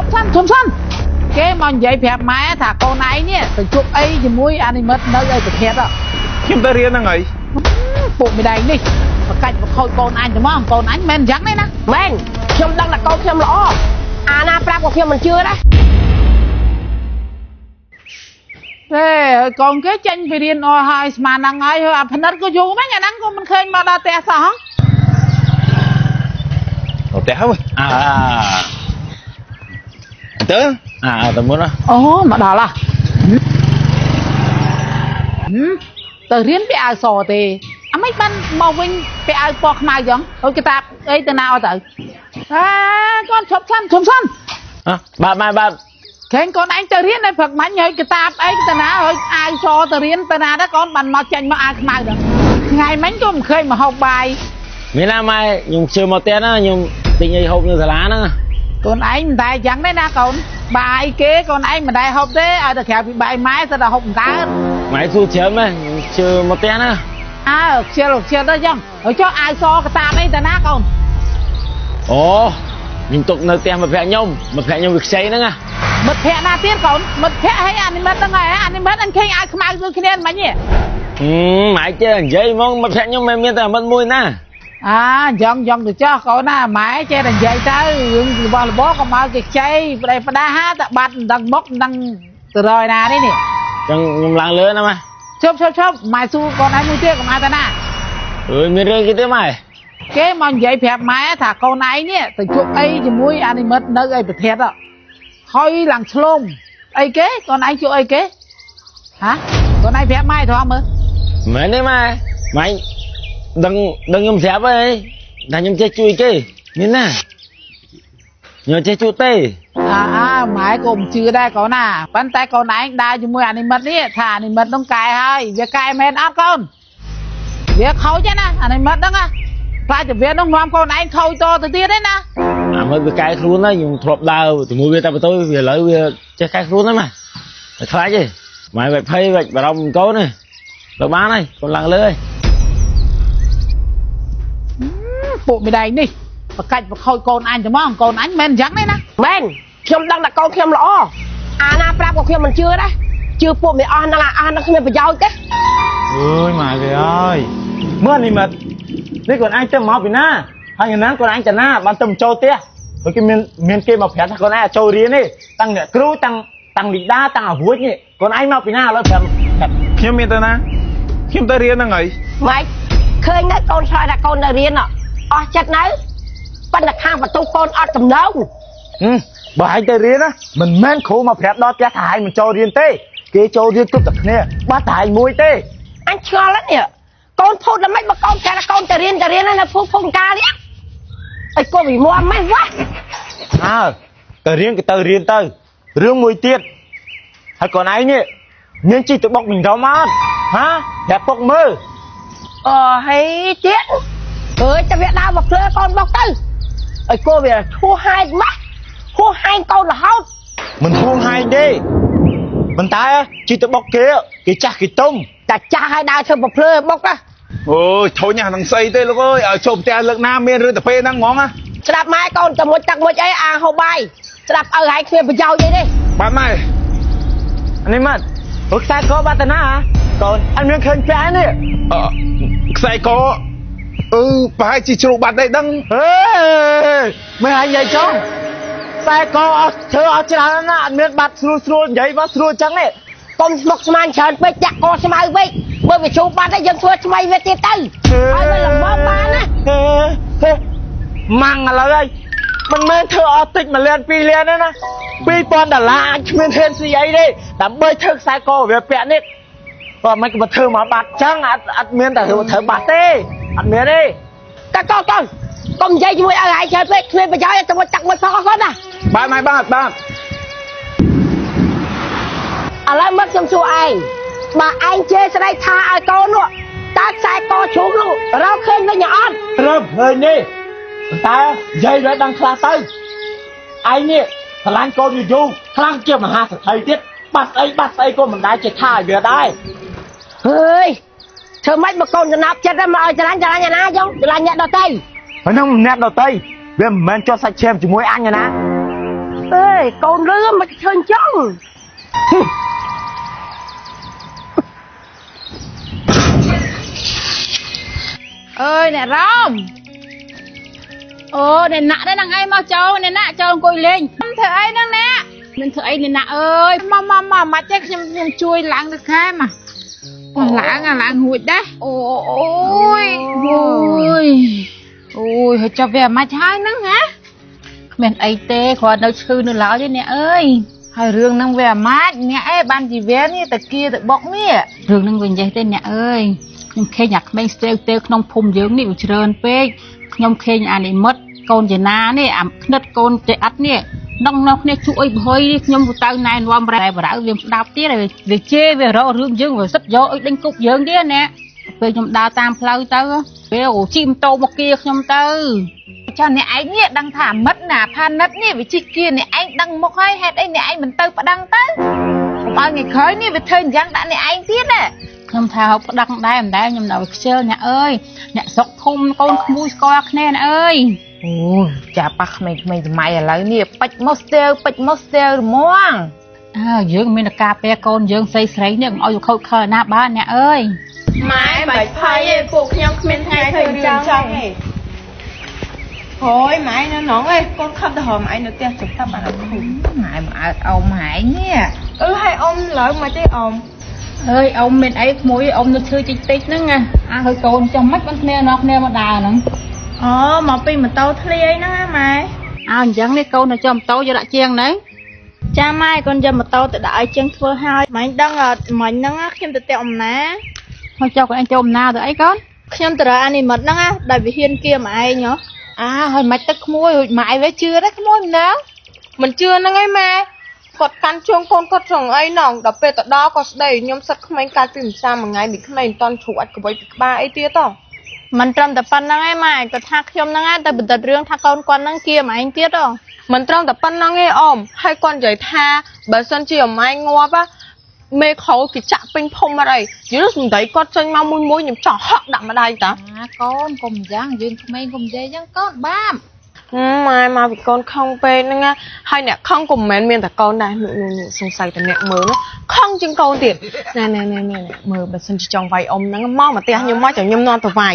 ប់សិនឈប់សិនគេមកនិយាយប្រាប់ម៉ែថាកូនឯងនេះទៅជប់អីជាមួយអានិមិត្តនៅឯប្រភេទខ្ញុំទៅរៀនហ្នឹងហើយពួកមីដែងនេះបកាច់បខូចកូនអញទៅមកកូនអញមិនអញ្ចឹងទេណាមែនខ្ញុំដឹងថាកូនខ្ញុំល្អអាណាប្រាប់ក៏ខ្ញុំមិនជឿដែរទេកូនគេចេញពីរៀនអស់ហើយស្មានហ្នឹងហើយអាផ្និតក៏យូរមែនអាហ្នឹងក៏មិនឃើញមកដល់ផ្ទះសោះដល់ផ្ទះហើយអាទៅអាទៅមុនអូមកដល់ហ៎ទៅរៀនពាក់អាវសទេអាមិនបានមកវិញពាក់អាវពណ៌ខ្មៅចឹងហើយគេតាអីទៅណាអត់ទៅអាកូនឈប់សិនឈប់សិនបាទបាទបាទឃើញកូនឯងទៅរៀននៅព្រឹកមិញហើយគេតាអីទៅណាហើយអាវសទៅរៀនទៅណាដែរកូនបានមកចេញមកអាវខ្មៅដល់ថ្ងៃមិញក៏មិនឃើញមកហូបបាយមានណាម៉ែខ្ញុំជឿមកផ្ទះណាខ្ញុំទិញអីហូបនៅសាលាហ្នឹងកូនឯងមិនដែរចឹងទេណាកូនបាយគេកូនឯងមិនដែរហូបទេឲ្យតែក្រៅពីបាយម៉ែទៅដល់ហូបមិនកើតម៉ែសួរច្រើនម៉ែខ្ញុំជឿមកផ្ទះណាអើខ្ជិលខ្ជិលទៅចឹងហើយចុះអាវសកតាបអីទៅណាកូនអូខ្ញុំទុកនៅផ្ទះមិត្តភក្តិខ្ញុំមិត្តភក្តិខ្ញុំវាខ្ចីហ្នឹងណាមិត្តភក្តិណាទៀតកូនមិត្តភក្តិហើយអានិមិត្តហ្នឹងហើយអានិមិត្តអញឃើញអាវខ្មៅដូចគ្នាមិញហ៎ម៉ែចេះនិយាយហ្មងមិត្តភក្តិខ្ញុំមិនមានតែមិត្តមួយណាអាយ៉ងយ៉ងទៅចោះកូនណាម៉ែចេះតែនិយាយទៅរឿងរបស់របរក៏មកគេខ្ចីប្តីផ្ដាហាតែបាត់មិនដឹងមុខមិនដឹងទៅរយណានេះនេះចឹងខ្ញុំឡើងលើណាម៉ែឈប់ឈប់ឈប់ម៉ែសួរកូនឯងមួយទៀតកុំឲ្យទៅណាអើយមានរឿងគេទេម៉ែគេមកនិយាយប្រាប់ម៉ែថាកូនឯងនេះទៅជប់អីជាមួយអានិមិត្តនៅឯប្រភេទហើយឡើងឆ្លងអីគេកូនឯងជួបអីគេហ៎កូនឯងប្រាប់ម៉ែត្រង់មើលមែនទេម៉ែម៉ែដឹងដឹងខ្ញុំស្រាប់ហើយថាខ្ញុំចេះជួយគេមានណាខ្ញុំចេះជួយទេអាអាម៉ែក៏មិនជឿដែរកូនណាប៉ុន្តែកូនឯងដើរជាមួយអានិមិត្តនេះថាអានិមិត្តនោះកែហើយវាកែមែនអត់កូនវាខូចណាអានិមិត្តហ្នឹងណាខ្លាចតែវានោះនាំកូនឯងខូចតទៅទៀតទេណាអាមើលវាកែខ្លួនហើយខ្ញុំធ្លាប់ដើរជាមួយវាតែបន្ទោវាឥឡូវវាចេះកែខ្លួនហើយម៉ែតែខ្លាចទេម៉ែបាច់ភ័យបាច់បារម្ភកូនទេទៅបានហើយកូនឡើងលើហើយពួកមីដែងនេះបកាច់បខូចកូនអញទៅមកកូនអញមិនអញ្ចឹងទេណាមែនខ្ញុំដឹងថាកូនខ្ញុំល្អអាណាប្រាប់ក៏ខ្ញុំមិនជឿដែរជឿពួកមីអស់ហ្នឹងអស់ហ្នឹងគ្មានប្រយោជន៍ទេអើយម៉ែវាអើយមើលនេះមិត្តនេះកូនឯងទៅមកពីណាហើយថ្ងៃណាកូនឯងទៅណាបានទៅចូលផ្ទះព្រោះគេមានគេមកប្រាប់ថាកូនឯងចូលរៀនទេតាំងអ្នកគ្រូតាំងតាំងលីដាតាំងអាវួចនេះកូនឯងមកពីណាឥឡូវប្រាប់ខ្ញុំមានទៅណាខ្ញុំទៅរៀនហ្នឹងហើយម៉េចឃើញនៅកូនឆ្លើយថាកូននៅរៀនអស់ចិត្តនៅប៉ុន្តែខាងបន្ទប់កូនអត់ចំណងបើឯងទៅរៀនណាមិនមែនគ្រូមកប្រាប់ដល់ផ្ទះថាឯងមិនចូលរៀនទេគេចូលរៀនគ្រប់តែគ្នាបាត់តែឯងមួយទេអញឆ្ងល់ហ្នឹងនេះកូនភូតដល់ម៉េចបើកូនគេថាកូនទៅរៀនទៅរៀននៅភូភូកាលនេះអីកូនវិមម៉េចវ៉ាអើទៅរៀនក៏ទៅរៀនទៅរឿងមួយទៀតហើយកូនឯងនេះមានជីទៅបុកមីងរំអត់ហាប្រាប់ពុកមើលអូហើយទៀតអើយតែវាដើរមកភ្លើកូនបុកទៅអីកូនវាឈួហែកម៉ាស់ហួហែងកូនរហូតមិនហួហែងទេប៉ុន្តែជីទៅបុកគេគេចាស់គេទុំតែចាស់ឲ្យដើរធ្វើប្រភ្លើបុកណាអូយធុញហ្នឹងស្អីទេលោកអើយឲ្យចូលផ្ទះលើកណាមានរឿងតែពេលហ្នឹងហ្មងណាស្ដាប់ម៉ែកូនទៅមួយទឹកមួយអីអាហូបបាយស្ដាប់ឪហើយគ្មានប្រយោជន៍អីទេបាទម៉ែនេះម៉ាត់ព្រោះខ្សែកបាត់ទៅណាកូនអត់មានឃើញផ្ទះនេះខ្សែកអឺប្រហែលជាជ្រូកបាត់ទេដឹងហេមិនឲ្យនិយាយចង់ខ្សែកអត់ធ្វើអត់ច្រើនណាអត់មានបាត់ស្រួលស្រួលនិយាយមកស្រួលចឹងទេកុំស្មុកស្មាញច្រើនពេកចាក់កស្មៅពេកមើលវាជ្រូកបាត់ហើយយើងធ្វើថ្មីវាទៀតទៅឲ្យវាល្មមបានណាហេម៉ាំងឥឡូវហើយមិនមែនធ្វើអស់តិច1លាន2លានទេណា2000ដុល្លារអាចគ្មានហ៊ានស៊ីអីទេដើម្បីធ្វើខ្សែកវាពាក់នេះបើមិនក៏ធ្វើមកបាត់ចឹងអត់អត់មានតែធ្វើបាត់ទេអត់មានទេតែកូនកូនកុំនិយាយជាមួយឪឯងច្រើនពេកគ្មានប្រយោជន៍ទៅមួយទឹកមួយផងអស់គាត់ណាបាទម៉ែបាទបាទឥឡូវមកខ្ញុំសួរឯងបើឯងជេរស្ដីថាឲ្យកូននោះតើខ្សែកជ្រូកនោះរកឃើញវិញអត់រកឃើញទេតែនិយាយឲ្យដឹងខ្លះទៅឯងនេះស្រឡាញ់កូនយូរយូរខ្លាំងជាមហាសេដ្ឋីទៀតបាត់ស្អីបាត់ស្អីក៏មិនដែរចេះថាឲ្យវាដែរហើយធ្វើម៉េចបើកូនចំណាប់ចិត្តមកឲ្យស្រឡាញ់ស្រឡាញ់អាណាចុងស្រឡាញ់អ្នកដទៃហើយនឹងអ្នកដទៃវាមិនមែនជាប់សាច់ឈាមជាមួយអញណា ទេកូនលឺមិនឃើញចឹងអើយអ្នករោមអូអ្នកណាក់ដែរហ្នឹងឯងមកចូលអ្នកណាក់ចូលអង្គុយលេងធ្វើអីហ្នឹងអ្នកមិនធ្វើអីអ្នកណាក់អើយមកមកមកមកចេះខ្ញុំខ្ញុំជួយឡើងទៅខែមកឡើងឡើងរួចដែរអូអូយអូយអូយហើយចាប់វាមិនហើយហ្នឹងហ៎គ្មានអីទេគ្រាន់នៅឈឺនៅឡើយទេអ្នកអើយហើយរឿងហ្នឹងវាអាម៉ាចអ្នកឯងបានជីវៈនេះតាគៀទៅបុកនេះរឿងហ្នឹងវានិយាយទេអ្នកអើយខ្ញុំឃើញអាក្មេងស្ទេវទេក្នុងភូមិយើងនេះវាច្រើនពេកខ្ញុំឃើញអានិមិត្តកូនចនានេះអាក្និតកូនចេអិតនេះដងនៅគ្នាជួយអីប្រហុយនេះខ្ញុំទៅណែនាំរ៉ែបរៅវាស្ដាប់ទៀតវាជេរវារករឿងយើងវាសិតយកអីដេញគប់យើងទៀតណាពេលខ្ញុំដើរតាមផ្លូវទៅវាជីម៉ូតូមកគៀខ្ញុំទៅចាអ្នកឯងនេះដឹងថាអាមិត្តណាផានិតនេះវាជីគៀអ្នកឯងដឹងមុខហើយហេតុអីអ្នកឯងមិនទៅប្តឹងទៅកុំឲ្យថ្ងៃក្រោយនេះវាធ្វើអញ្ចឹងដាក់អ្នកឯងទៀតណាខ្ញុំថាប្តឹងដែរមិនដែរខ្ញុំនៅខ្ជិលអ្នកអើយអ្នកស្រុកធំកូនក្មួយស្គាល់គ្នាអ្នកអើយអូចាប៉ះក្មេងៗសម័យឥឡូវនេះពេចមកស្ទើពេចមកស្ទើហ្មងអើយើងមានតែការពារកូនយើងស្រីស្រីនេះកុំឲ្យខូចខលណាបានអ្នកអើយម៉ែបាច់ភ័យឯងពួកខ្ញុំគ្មានថ្ងៃធ្វើរឿងចឹងឯងអូយម៉ែនៅនងឯងកូនខំទៅរកម៉ែនៅផ្ទះជប់តាបានអត់ខូចម៉ែមកអើតអ៊ំហែងនេះអឺហើយអ៊ំឡើយមកទេអ៊ំអើយអ៊ំមានអីក្មួយអ៊ំនៅឈឺតិចតិចហ្នឹងណាអើហើយកូនចាំមិនបានគ្នាណោះគ្នាមកដើរហ្នឹងអូមកពីម៉ូតូធ្លាយហ្នឹងណាម៉ែអើអញ្ចឹងនេះកូនទៅចុះម៉ូតូយកដាក់ជាងហ្នឹងចាម៉ែកូនយកម៉ូតូទៅដាក់ឲ្យជាងធ្វើហើយម៉ែដឹងអត់មិញហ្នឹងខ្ញុំទៅផ្ទះអំណាមកចុះកូនឯងចូលអំណាទៅអីកូនខ្ញុំទៅរកអានិមិត្តហ្នឹងណាដែលវាហ៊ានគៀម៉ែឯងហ៎អើហើយមិនទឹកក្មួយម៉ែវាជឿដែរក្មួយមិនណាមិនជឿហ្នឹងឯងម៉ែគាត់កាន់ជើងកូនគាត់ចង់អីណងដល់ពេលទៅដល់ក៏ស្ដីខ្ញុំសិតក្មេងកាលពីម្សិលមួយថ្ងៃមីក្មេងមិនតន់ជ្រូកអាចក្បីពីក្បាលអីទៀតតមិនត្រឹមតែប៉ុណ្្នឹងឯងម៉ែគាត់ថាខ្ញុំហ្នឹងឯងតែបណ្ឌិតរឿងថាកូនគាត់ហ្នឹងគៀម៉ែឯងទៀតហ៎មិនត្រឹមតែប៉ុណ្្នឹងឯងអ៊ំហើយគាត់និយាយថាបើសិនជាម៉ែងាប់មេខោគេចាក់ពេញភូមិអត់អីយល់សំដីគាត់ចេញមកមួយមួយខ្ញុំចង់ហក់ដាក់ម្ដាយតាកូនកុំយ៉ាងយើងក្មេងកុំនិយាយយ៉ាងកូនបាបម៉ែមកពីកូនខឹងពេកហ្នឹងណាហើយអ្នកខឹងក៏មិនមែនមានតែកូនដែរនោះសង្ស័យតែអ្នកមើលនោះខឹងជាងកូនទៀតណែណែណែណែមើលបើសិនជាចង់វាយអ៊ំហ្នឹងមកមកផ្ទះខ្ញុំមកចាំខ្ញុំនាំទៅវាយ